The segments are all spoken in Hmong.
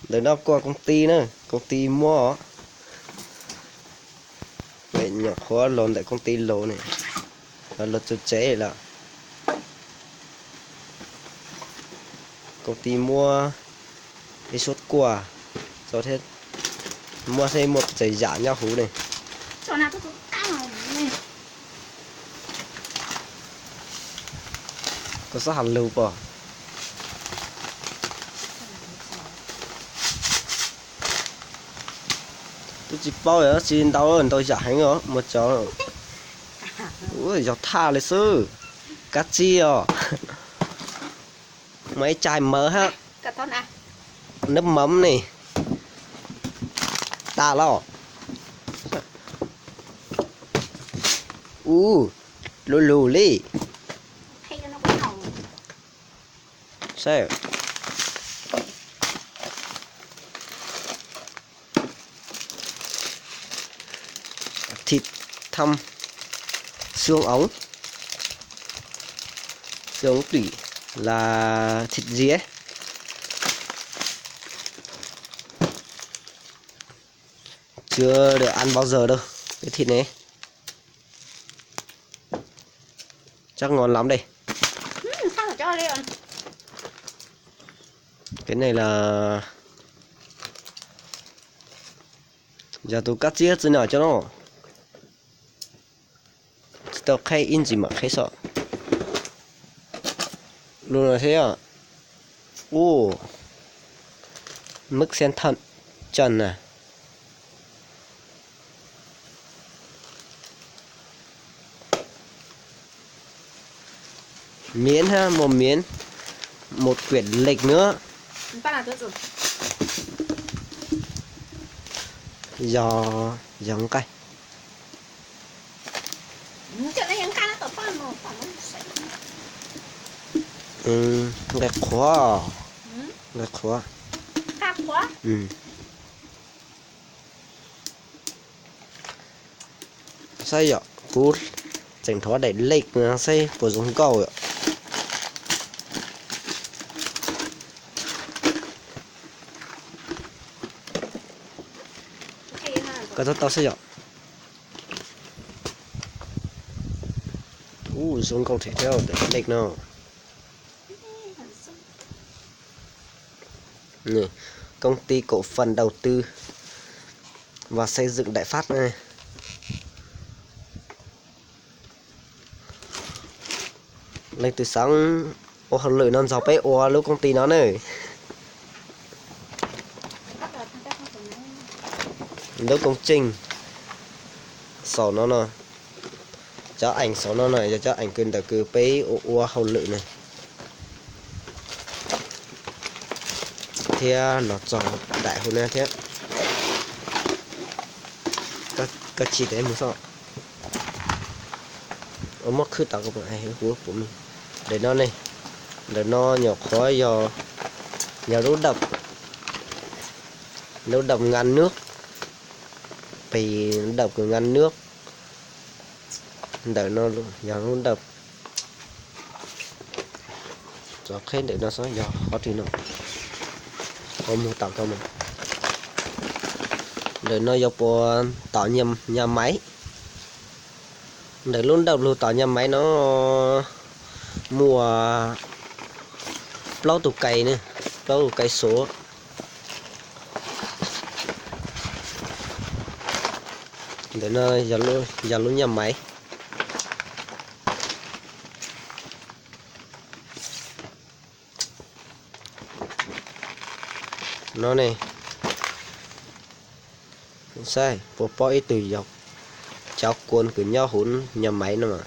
Ntawm no kuj công ty na, công ty muab, nyuam qhuav los ntawm công ty los ne, los txog tsev lawm. Công ty muab ib suab kuaj tso thiab, muab thiab muaj txhua yam nyob hauv ne. Koj txhob has lus pom. Twb tsis paub, tsis ntau, ntau yam heev os, muaj cov, yog thaj li xwb, kab tsib os, muaj ib chai mawv hab, nab mov ne, tas los, ub, lug lug li. Saib, thịt thơm, xương ống, xương ống tủy là thịt gì ấy? Chưa được ăn bao giờ đâu cái thịt này. Chắc ngon lắm đây. Cái này là giờ tôi cắt giết dưới nào cho nó. Tsis tau qhib ib ntsis mam qhib sob. Lus no thiab. Ub, mứt xiên thận trần à. Miến ha, một miếng, một quyển lịch nữa. Yog, yog nqaij. Nqaij qhuav, nqaij qhuav. Saib yom, kuv tseem thov daim lej saib puas zoo nkauj yom. Koj tau tau saib yom. Ub, zoo nkauj thiab daim lej no. Công ty cổ phần đầu tư và xây dựng Đại Phát. Leej twg xav ua hauj lwm no nrog peb ua lub công ty no na. Lub công trình saum no no, cov ảnh saum no no yog cov ảnh kws ntawm kws peb ua ua hauj lwm ne, thiab los txog daim hauv no thiab. Koj tsis tau mus xwb. Muab khwb tau, hu puv me. Ntawm no ne, ntawm no nyuam qhuav yog, yog lub đập, lub đập ngăn nước, pem đập ngăn nước. Ntawm no yog lub đập. Tso qheb ntawm no xwb, yog qhov twg no, ua mus tom koj mus. Ntawm no yog puas tom nhà máy. Ntawm lub đập lug tom nhà máy no muaj plaub tug cai ne, plaub tug cai số. Ntawm no yog lub nhà máy. No ne, saib puas pom ib tug yog cov kuas kws nyob hauv nhà máy no mas.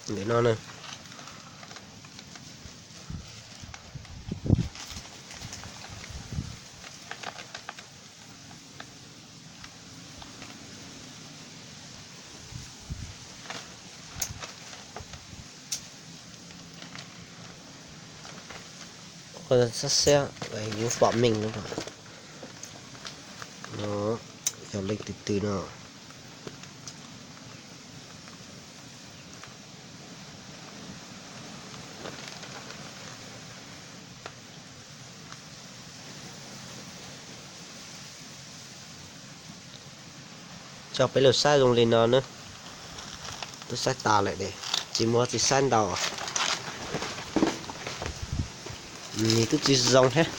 Ntawm no na. Xab xab, kuv pom meej no. Leej twg twg no. Tso peb lug saib zoo li no na. Twb saib tas lawm ne, tsis muaj tsis saib ntau. Nws twb tsis zoo thiab.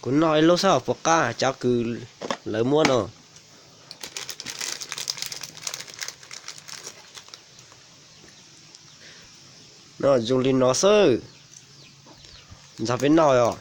Kuv noj ib lub saib puas qab cov kws lawv muab no. No zoo li no xwb. Ntxog peb noj os.